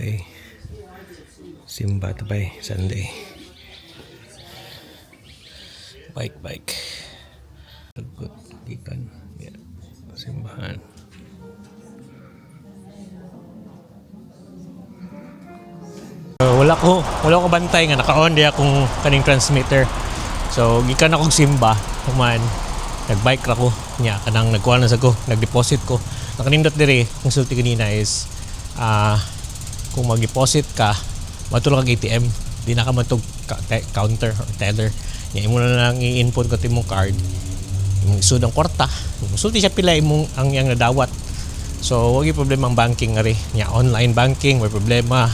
Sunday. Simba ta bay, Sunday. Bike, bike. Tagkot, gikan. Yeah. Simbahan. Wala ko bantay nga naka-on di akong kaning transmitter. So gikan akong simba human nagbike ra ko nya kanang nagkuha na sa ko, nagdeposit ko. Nakanindot diri ang sulti kanina is kung mag-deposit ka, matulog kag ATM, di na ka matug counter or teller. Nya imo na lang i-input ko imong card. Imong isud ang kwarta. Musulti siya pila imong ang iyang nadawat. So wag problema ang banking ngari. Nya online banking may problema,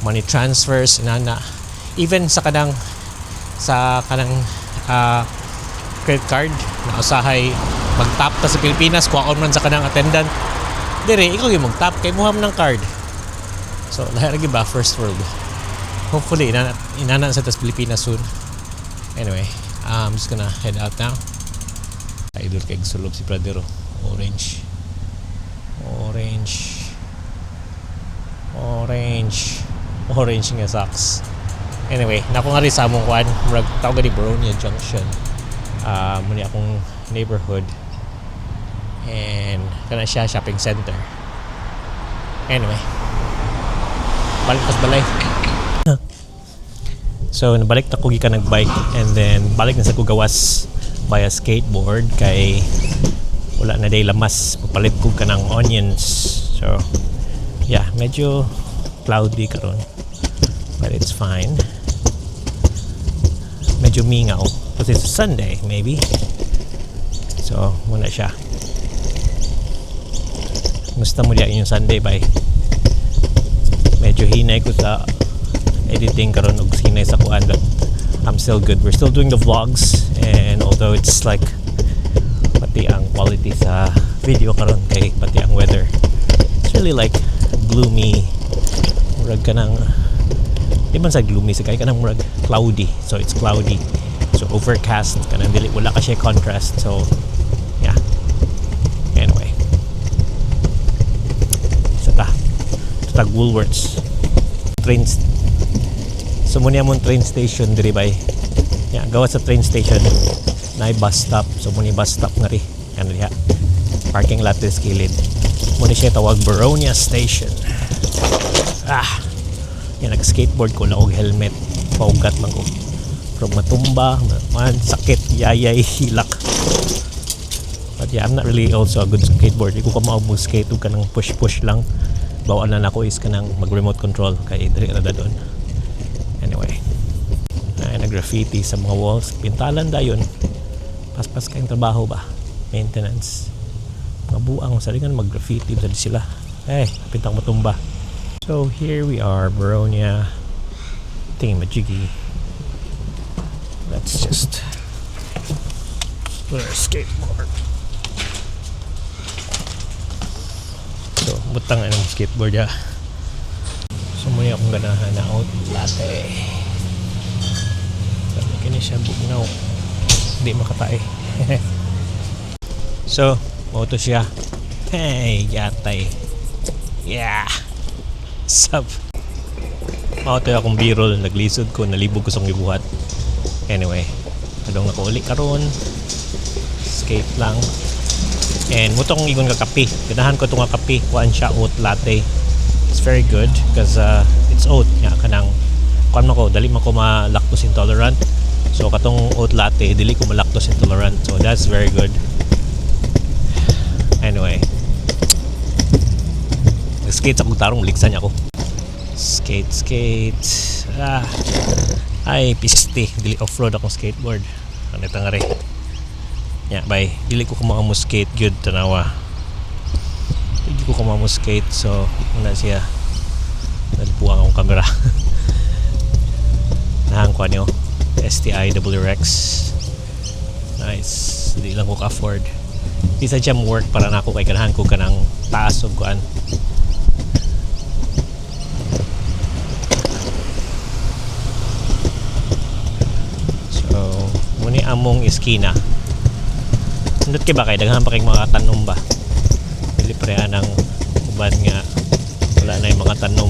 money transfers inana, even sa kanang credit card na usahay mag-tap ta sa Pilipinas, kuhaon man sa kanang attendant. Dire ikaw yung mag-tap kay muham ng card. So lahi ra ba, first world. Hopefully inana inana sa tas Pilipinas soon. Anyway, I'm just gonna head out now. Idol kay sulob si Pradero. Orange, orange, orange, orange nga socks. Anyway, nako nga rin sa among kuan, murag tawag ni Boronia Junction. Ah, muni akong neighborhood. And kana siya shopping center. Anyway, balik ko sa balay. So, nabalik na ko gikan nag-bike and then balik na sa kugawas via skateboard kay wala na day lamas. Papalit ko kanang onions. So, yeah, medyo cloudy karon. But it's fine. Medyo mingaw. Because it's a Sunday, maybe. So, muna siya. Gusto mo diya inyong Sunday, bay? Medyo hinay ko sa editing karon ug hinay sa kuan, but I'm still good. We're still doing the vlogs, and although it's like pati ang quality sa video karon kay pati ang weather. It's really like gloomy. Murag ka ng di man sa gloomy sa kay kanang murag cloudy. So it's cloudy. So overcast kanang dili wala ka siya contrast. So yeah. Anyway. Sa ta. Tag Woolworths. Train. So muna among train station diri bay. Yeah, gawas sa train station na bus stop. So muna bus stop nga ri. Ano diha. Parking lot is kilid. Muna siya tawag Boronia Station. Ah. Yan, nag-skateboard ko lang og helmet. Paugat lang ko. Pero matumba, man, sakit, yayay, hilak. But yeah, I'm not really also a good skateboard. Di ko ka mo skate ug kanang push-push lang. Bawaan na nako is kanang mag-remote control kay diri ra doon. Anyway. Ay, nag-graffiti sa mga walls. Pintalan dayon. Paspas kayong trabaho ba? Maintenance. Mga buang sa ringan mag-graffiti ba sila. Eh, kapitang matumba. So here we are, Boronia thingamajiggy. Let's just put our skateboard. So, butang anong skateboard ya. So, muna akong ganahan na oat latte. Sabi kini siya bugnaw. Hindi makatae. So, mao to siya. Hey, yatay. Yeah. Sup? Mao to akong B-roll. Naglisod ko, nalibog ko sa gibuhat. Anyway, adong ako uli karon. Skate lang. And mutong ingon ka kape. Ganahan ko itong nga kape. Kuan siya, oat latte. It's very good because it's oat. Nga kanang kuan man ko, dali man ko ma lactose intolerant. So katong oat latte, dili ko ma lactose intolerant. So that's very good. Anyway. Skate sa kong tarong, liksan niya ako. Skate, skate. Ah. Ay, piste. Dili off-road akong skateboard. Ano ito nga rin. Ya, bay. Dili ko kumaka mo skate good tanawa. Dili ko kumaka mo skate, so una siya. Nagbuang akong camera. Nahang ko niyo. STI WRX. Nice. Di lang ko ka-afford. Di sa jam work para nako kay ganahan ko kanang taas og kuan. So, muni among iskina. Nindot kay ba kay daghan pa kay mga tanom ba. Dili pareha ng uban nga wala na yung mga tanom.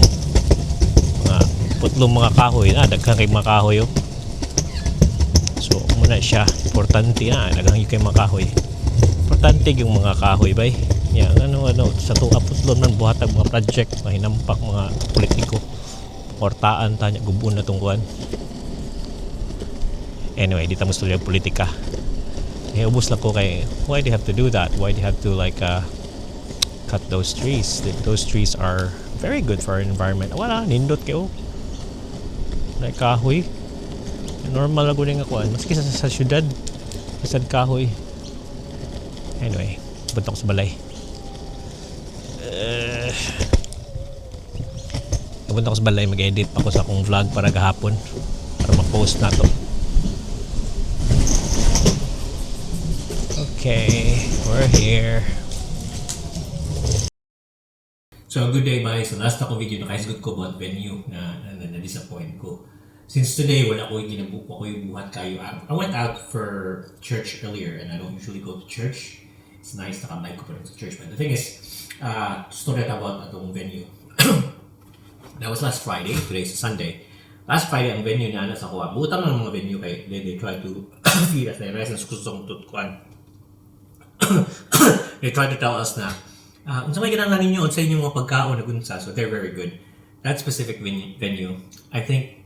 Putlong mga kahoy na, daghan kay mga kahoy, oh. So muna siya importante na daghan kay mga kahoy. Importante yung mga kahoy bay. Ya, ano ano sa tuwa putlon man buhatag mga project, mahinampak mga politiko. Kortaan ta niya, gubon na tong kuan. Anyway, di ta mo politika. Eh, ubos lang ko kay why they have to do that? Why they have to, like, cut those trees? Those trees are very good for our environment. Wala, nindot kayo. Like kahoy. Normal lang nga kuan. Maski sa syudad, bisag kahoy. Anyway, punta ko sa balay. Punta ko sa balay, mag-edit pa ko sa akong vlog para gahapon para ma-post na to. Okay, we're here. So, good day, bye. So, last ako video, nakahisgot ko about venue na na-disappoint ko. Since today, wala ko yung ginabuko ko yung buhat kayo. I went out for church earlier and I don't usually go to church. It's nice, nakabike ko pa rin sa church. But the thing is, story about atong venue. That was last Friday. Today is Sunday. Last Friday, ang venue na nasa kuha. Butan ng mga venue kay they try to feed us. They rest and kuan. They try to tell us na unsa may kinahanglan ninyo, unsa inyong mga pagkaon, nagunsa. So they're very good. That specific venue, I think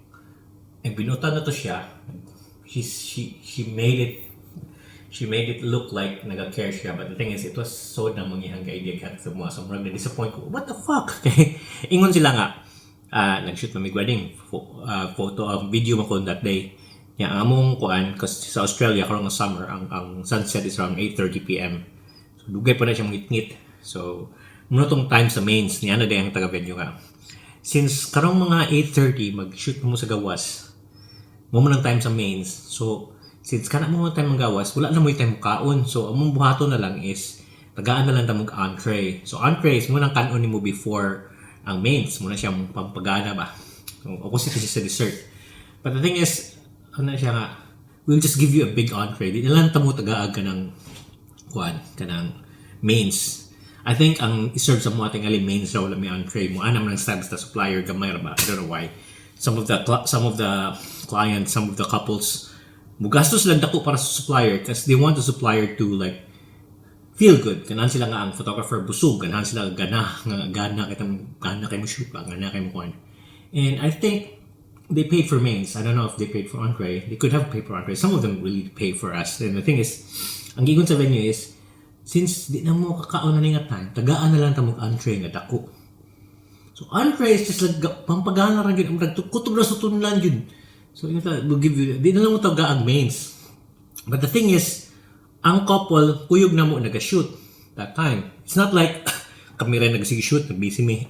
nagbinutan na to siya. She made it look like naga-care siya, but the thing is, it was so na manghihang idea kat sa mga, so murag na-disappoint ko. What the fuck? Kay ingon sila nga nag-shoot na mig wedding photo, video man ko that day. Ya, ang among kuan, kasi sa Australia karon nga summer, ang sunset is around 8:30 p.m. So dugay pa na siya mangitngit. So muna tong time sa mains niya na ang taga venue nga. Since karong mga 8:30 mag-shoot mo sa gawas, mo mo ng time sa mains. So since kana mo time gawas, wala na mo time kaon. So among buhaton na lang is tagaan na lang ta mong entree. So entree is mo nang kanon nimo before ang mains, mo na siya mong pampagana ba. So opposite siya sa dessert. But the thing is, ano siya nga, "We'll just give you a big entree. Di na lang ta mo tagaag ka ng kuan, kanang mains." I think ang i-serve sa mga tingali mains raw, wala may entree mo. Anam ng style sa supplier, gamay ra ba? I don't know why. Some of the clients, some of the couples, mugastos lang dako para sa supplier because they want the supplier to, like, feel good. Ganahan sila nga ang photographer busog, ganahan sila gana nga gana kay gana kay mo shoot ba, gana kay mo kuan. And I think they paid for mains. I don't know if they paid for entree. They could have paid for entree. Some of them really pay for us. And the thing is, ang gigon sa venue is, since di na mo kakaon na nga time, tagaan na lang ta mo entree nga dako. So entree is just like pampagana ra gyud, ang kutob na sa tunlan yun. So yun ta, we'll give you, di na lang mo tagaag mains. But the thing is, ang couple, kuyog na mo nag-shoot that time. It's not like kami rin nagsige shoot, nag-busy mi.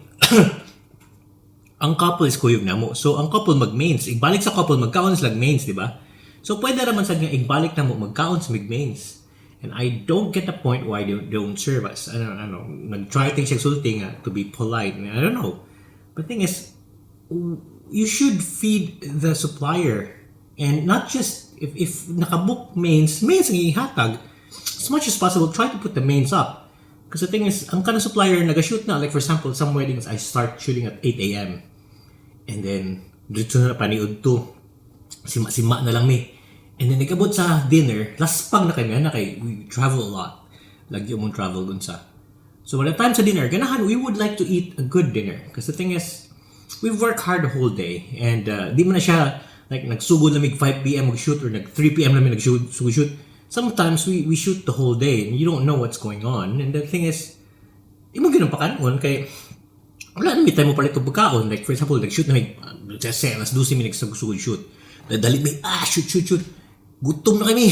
Ang couple is kuyog na mo. So, ang couple mag-mains. Igbalik sa couple, magkaon sila mains, di ba? So, pwede raman sa nga igbalik na mo, magkaon sa mains. And I don't get the point why they don't serve us. I don't know. Nag-try ting siya sulti nga to be polite. I don't know. But thing is, you should feed the supplier. And not just, if nakabook mains, mains ang ihatag. As much as possible, try to put the mains up. Because the thing is, ang kanang supplier nag-shoot na. Like, for example, some weddings, I start shooting at 8 a.m. And then, dito na paniud to. Sima-sima na lang mi. And then, nag-abot sa dinner, laspag na kami, na kay, we travel a lot. Lagi mong travel dun sa. So, by the time sa dinner, ganahan, we would like to eat a good dinner. Because the thing is, we've worked hard the whole day. And di mo na siya, like, nagsugod na mig 5 p.m. mag-shoot or nag 3 p.m. namin nag-shoot, shoot. Sometimes we shoot the whole day and you don't know what's going on. And the thing is, di mo ganun pakanon kay wala na may time mo palit og pagkaon. Like, for example, nag-shoot na may, just say, alas 12 mi nagsugod shoot. Dali may, shoot, shoot, shoot. Gutom na kami.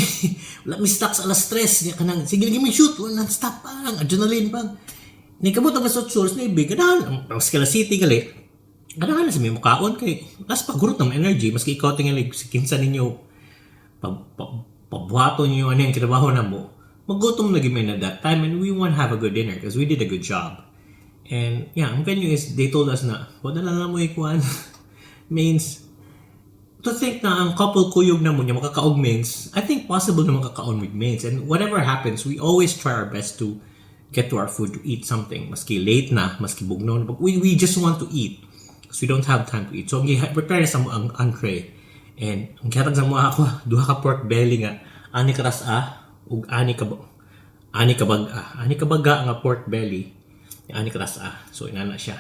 Wala mi stocks alas 3. Niya kanang, sige lagi mi shoot. Wala stop pang, adrenaline pang. Ni kabot ang alas 8 oras na ibig. Ganahan, ang Skala City gali. Ganahan na sa may mukaon kay las pagurot ng energy maski ikaw tingali si kinsa ninyo pa, pabuhaton niyo ano yung trabaho na mo, magutom na gyud na that time and we want to have a good dinner because we did a good job. And yeah, ang venue is, they told us na, wala na lang mo ikuan mains. To think na ang couple kuyog na mo niya makakaog mains, I think possible na makakaon with mains. And whatever happens, we always try our best to get to our food, to eat something. Maski late na, maski bugnaw na, but we just want to eat. Because we don't have time to eat. So, ang prepare na sa amo ang entree. And ang gihatag sa amo ako, duha ka pork belly nga ani katas a ug ani kabaga nga pork belly, ani katas a. So inana siya.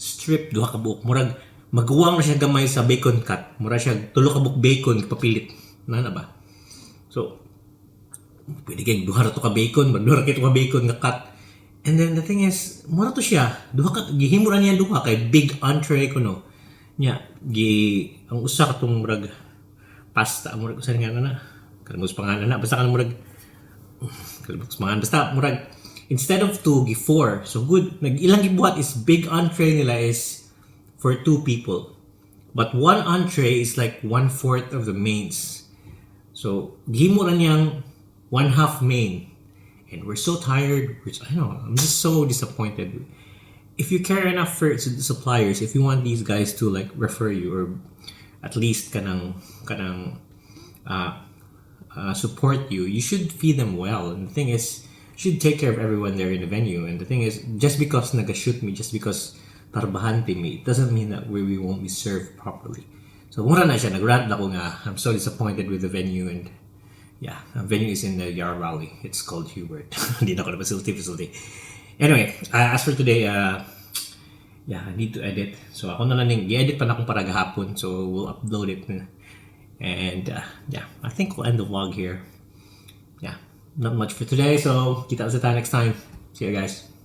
Strip duha ka buok, murag maguwang na siya gamay sa bacon cut. Mura siya tulo ka buok bacon papilit. Nana ba? So pwede kay duha ra to ka bacon, mag duha ra kay to ka bacon nga cut. And then the thing is, mura to siya. Duha ka gihimo ra niya duha kay big entree kuno. Nya gi ang usa ka tong murag pasta, murag usa nga na. Kalimos pangalan na, basta kanang murag kalimos pangalan, basta murag instead of two, gi four. So good, nag ilang gibuhat is big entree nila is for two people. But one entree is like one fourth of the mains. So, gihimo ra niyang one half main. And we're so tired. Which, I don't know, I'm just so disappointed. If you care enough for the suppliers, if you want these guys to like refer you or at least kanang support you, you should feed them well. And the thing is, you should take care of everyone there in the venue. And the thing is, just because naga-shoot me, just because tarbahante me, it doesn't mean that we won't be served properly. So, mura na siya, nag-rant ako nga, I'm so disappointed with the venue and yeah, the venue is in the Yarra Valley. It's called Hubert. Hindi na ako na facility. Anyway, as for today, yeah, I need to edit. So ako na lang ning i-edit pa na akong para gahapon. So we'll upload it. And yeah, I think we'll end the vlog here. Yeah, not much for today. So kita sa tayo next time. See you guys.